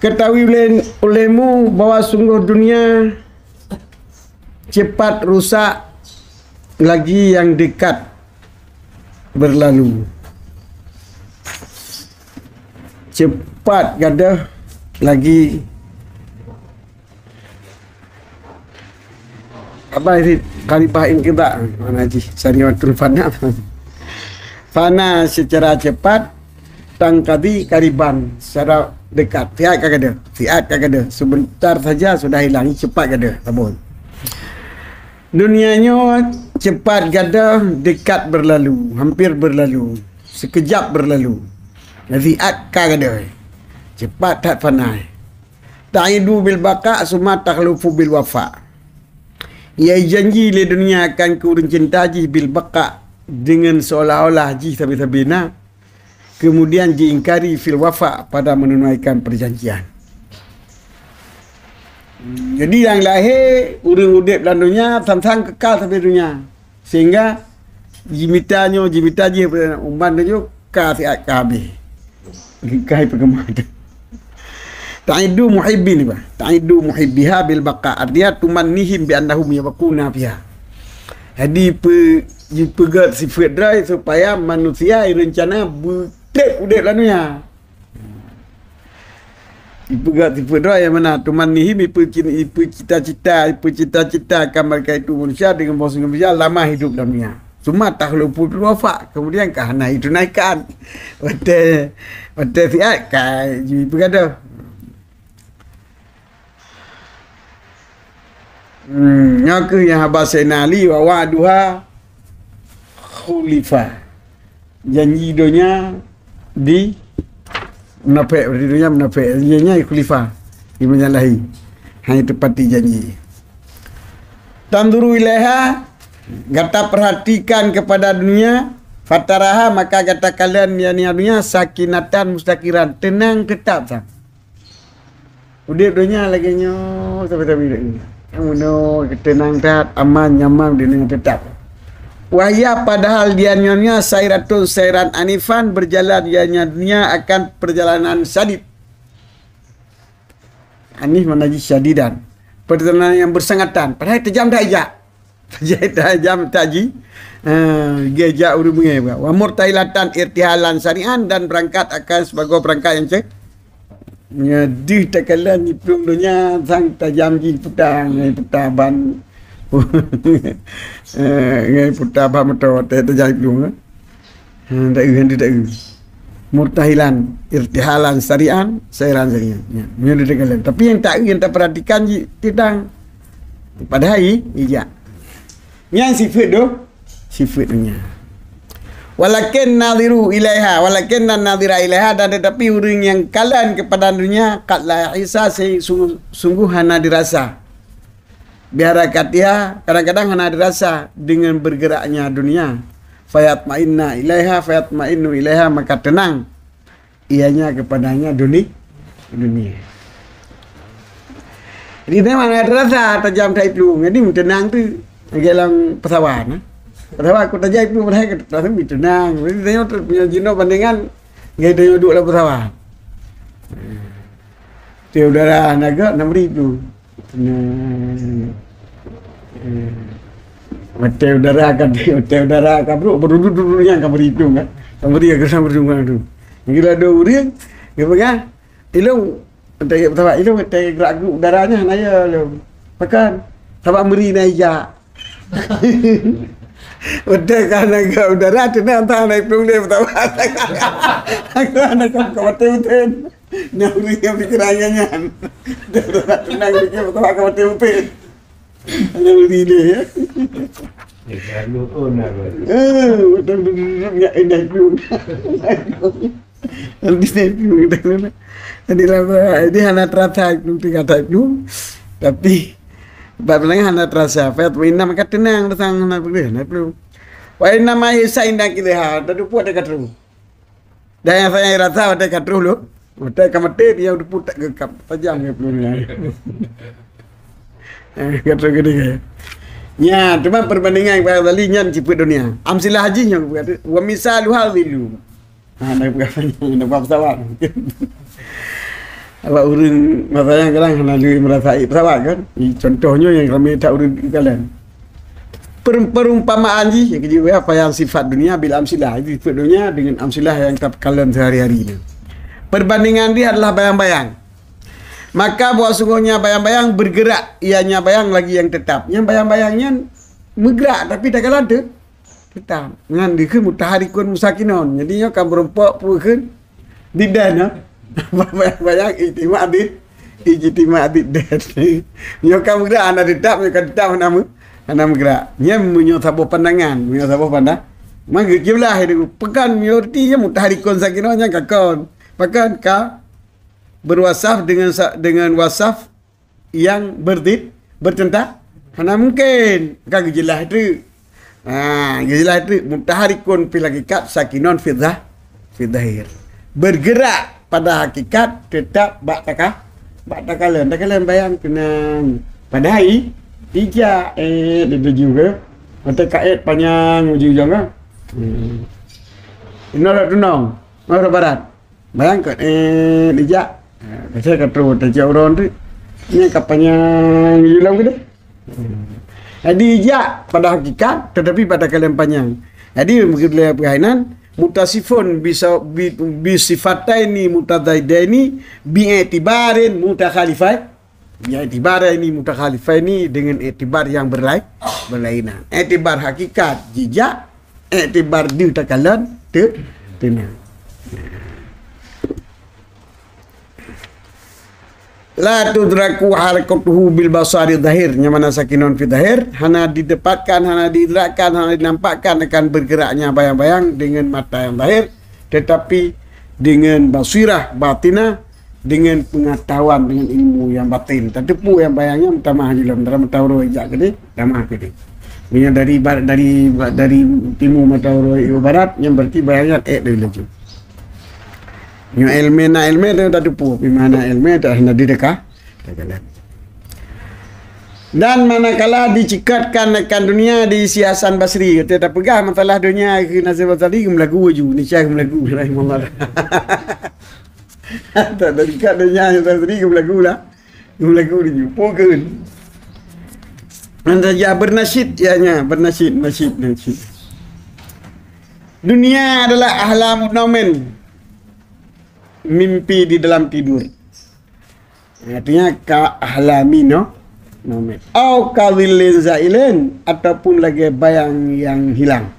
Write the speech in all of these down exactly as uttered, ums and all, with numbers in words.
Ketahui uleh, ulehmu bahwa sungguh dunia cepat rusak lagi yang dekat berlalu. Cepat gadoh lagi Apa isi khalifah inqidha? Mana ji? Sariwatul fana. Fana secara cepat, tangkadi kariban secara dekat. Siat ka gadoh. Siat ka gadoh. Sebentar saja sudah hilang. Cepat gadoh. Tabun. Dunia nyoe cepat gadoh, dekat berlalu, hampir berlalu, sekejap berlalu. Siat ka gadoh. Cepat that fana. Ta'idu bil baqa summa takhlufu bil wafa. Ia janji lé dunia akan keu ureuëng cinta jih bil baqa, dengan seolah-olah jih sabe-sabe na, kemudian jiingkari fil wafa, pada menunaikan perjanjian. Jadi nyang lahé ureuëng udeb lam dunia sang-sang kekal sabe dunia. Sehingga jimita nyoe, jimita jih, umban tujoh ka siat ka habéh. Ka hai peukeumah. Ta'idu muhibbin, bah. Ta'idu muhibbiha bil baqa. Artinya tumannihim bi annahum yabquna fiha. Jadi pe, jipeugét sifeuet droe supaya manusia rencana beutreb udeb lam dunia. Ipeugah tipe droe nyang mana tumannihim, ipeucita-cita, ipeucita-cita akan mereka itu manusia dengan bahwa manusia lama hidup dalam dunia. Cuma takhlufu fil wafa, kemudian ka hana ditunaikan. Watèe, watèe siat ka jipeugah dah. Hmm, nyoe kheueh nyang haba Saidina Ali, wa wa'duha khulifa. Janji donya di munafék, berarti donya munafék. Janji khulifa, di menyalahi. Hanya tepati janji. Tanzuru ilaiha, gata perhatikan kepada dunia, fataraha, maka gata kalon dunia, sakinatan mustaqiran, tenang tetap sa. Udeb donya lagèe nyoe, sabe-sabe lagèe nyoe. Nyang meunoe ketenang that, aman, nyaman, di donya tetap. Wahya, padahal dia nyonya sairatun sairan anifan, berjalan dia nyonya akan perjalanan syadid. Anif mana jih syadidan. Perjalanan yang bersangatan. Padahal tajam dah ijak. Tajam tajak ji. Ha, geujak ureuëng beungéh bukan. Wa murtahilatan irtihalan sari'an, dan berangkat akan sebagai perangkat yang ce-, nyadih takalan di plueng donya sang tajam ji puta, ngai puta ban. Eh, ngai puta ban motor, tajam plueng, eh. Ha, tak eu, hana tak eu. Murtahilan, irtihalan sari'an, sairan sari'an. Ya, nyoe dia kalian. Tapi yang tak eu, yang tak perhatikan ji, tidang. Padahal i, ijak. Nyan sifat tu, sifat dunia. Walakin nadhiru ilaiha, walakin nadhira ilaiha, dan tetapi ureuëng yang kalon kepada dunia, qad la yahissa, sungguh, sungguh hana dirasa. Biharakatiha, kadang-kadang hana dirasa dengan bergeraknya dunia. Fayatma'inna ilaiha, fayatma'innu ilaiha, maka tenang ianya kepadanya duni-, dunia. Jadi, memang hana terasa tajam that i plueng. Jadi, tenang tu, lagèe lam pesawat, eh. Pesawat aku tajam i plueng, padahal ka terasa lebih tenang. Jadi, tengok tu punya jinoe bandingan, lagèe tengok duduk lam pesawat. Di udara naga, enam ribu. Nah, eh, watèe udara ka, watèe udara ka brôk, baru dudu-dudu nyan ka beri tu kan. Ka beri, ka beri tu. Gila dua ureuëng, dia pegang, ilong, watèe pesawat ilong, watèe gerak grup udara nyan, naya ilong. Pakan, sabab meri na ijak. Watèe ka naga udara, tu na entah naik plueng deh pesawat. Aku anak kau, kau watèe beutôi. Nyang ureuëng nyang pikiran nyan. Tenang, pikir beutôi, ka mati beutôi. Hana ureuëng deh, ya. Eh, betul, betul, betul, ya, indah tu. Nanti saya tu, kita kena. Jadi lah, jadi hana terasa itu, tiga tak itu. Tapi, bak belakang hana terasa. Fayatma'inna, maka tenang, datang, hana perlu, hana perlu. Wa inna ma yasa inda kiliha, dah dupuk dekat tu. Dan nyang saya rasa watèe ka troh lom, watèe ka maté, dia dupuk tak geukab, tajam dia peluru nyan. Eh, ka troh geude. Nya, cuma perbandingan pada tadi nyan sifat dunia. Amsilah haji nyang berkata, wa misaluha dhillu. Ha, nak buka, nak buka pesawat. Awak ureuëng masa nyang kadang hana lé meurasa ék pesawat kan? Ni contoh nyoe nyang ramé that ureuëng kalon. Per-, perumpamaan jih, nyang keujeuet apa nyang sifat dunia bil amsilah. Jadi sifat dunia dengan amsilah nyang takalon sehari-hari nyoe. Perbandingan jih adalah bayang-bayang. Maka bahwa sungguhnya bayang-bayang bergerak, ianya bayang lagi yang tetap. Nyang bayang-bayang nyan meugerak tapi takalon teu-, Teutap. Nyan dikheun mutaharikun musakinun. Jadi nyoe ka meurumpok peue kheun? Dideh nyoe. Bayang-bayang ijtima di, ijtima dideh. Nyoe ka meugerak hana teutap, nyoe ka teutap hana meu-, hana meugerak. Nyan meunyoe saboh pandangan, meunyoe saboh pandang. Maka kiblah itu. Pekan nyoe reti nyan mutaharikun sakinun nyan ka kon. Pekan ka berwasaf dengan sa-, dengan wasaf yang bertit-, bertentang? Hana mungkin. Kan geujeulaih teuk. Ha, geujeulaih teuk. Mutaharikun fil hakikat, sakinun fil zah-, fil zahir. Bergerak pada hakikat, tetap bak taka-, bak takalon. Takalon bayang keunong. Padahai, ijak, eh, di tuju ke? Mata kaet panyang ujung-ujung ke? Hmm. Inoe dak tunong, inoe dak barat. Bayangkan, eh, dijak. Ha, biasa ka troh tajak uroe tu. Nyan ka panyang jilom keudeh. Jadi ijak pada hakikat, tetapi pada kalon panyang. Jadi, begitu lé peuhainan, mutasifun bisa bi, bi sifataini mutazaidaini bi i'tibarin mutakhalifai. Ya, i'tibar ini mutakhalifaini dengan i'tibar yang berlai-, berlainan. I'tibar hakikat jijak, i'tibar di takalon te-, teunang. La tudraku harakatuhu bil basari zahir, nyang mana sakinun fi zahir, hana didapatkan, hana diidrakkan, hana dinampakkan akan bergeraknya bayang-bayang dengan mata yang zahir, tetapi dengan basirah batinah, dengan pengetahuan, dengan ilmu yang batin. Tateupeue nyang bayang nyan meutamah jilom, dalam mata uroe jak keudeh, tamah keudeh. Meunyoe dari bar-, dari, dari timu mata uroe u barat, nyan berarti bayang nyan ék dari laju. Nyoe ilmu na ilmu tu tateupeue, tapi mana ilmu tu hana dideka. Dan manakala dicikatkan akan dunia di si Hasan Basri, kata tapeugah masalah dunia keu Hasan Basri, geumelagu laju, ni Syekh geumelagu, rahimahullah. Tak dari kat dia nyan, tak dari ke belagu lah. Ke belagu dia jumpa ke. Anda jah bernasyid, ya nya, bernasyid, nasyid, nasyid. Dunia adalah ahlamun nomen. Mimpi di dalam tidur. Artinya ka ahlami no, nomen. Au ka zillin zailin, ataupun lagi bayang yang hilang.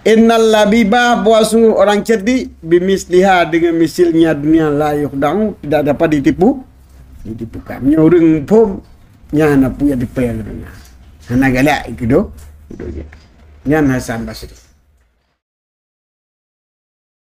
Innal labiba, bahwa sungguh orang cerdik, bimisliha, dengan misilnya dunia, la yukhda'u, tidak dapat ditipu, ditipukan. Nyoe ureuëng phom, nyan hana puya dipeu. Hana galak keudo. Nyan Hasan Basri.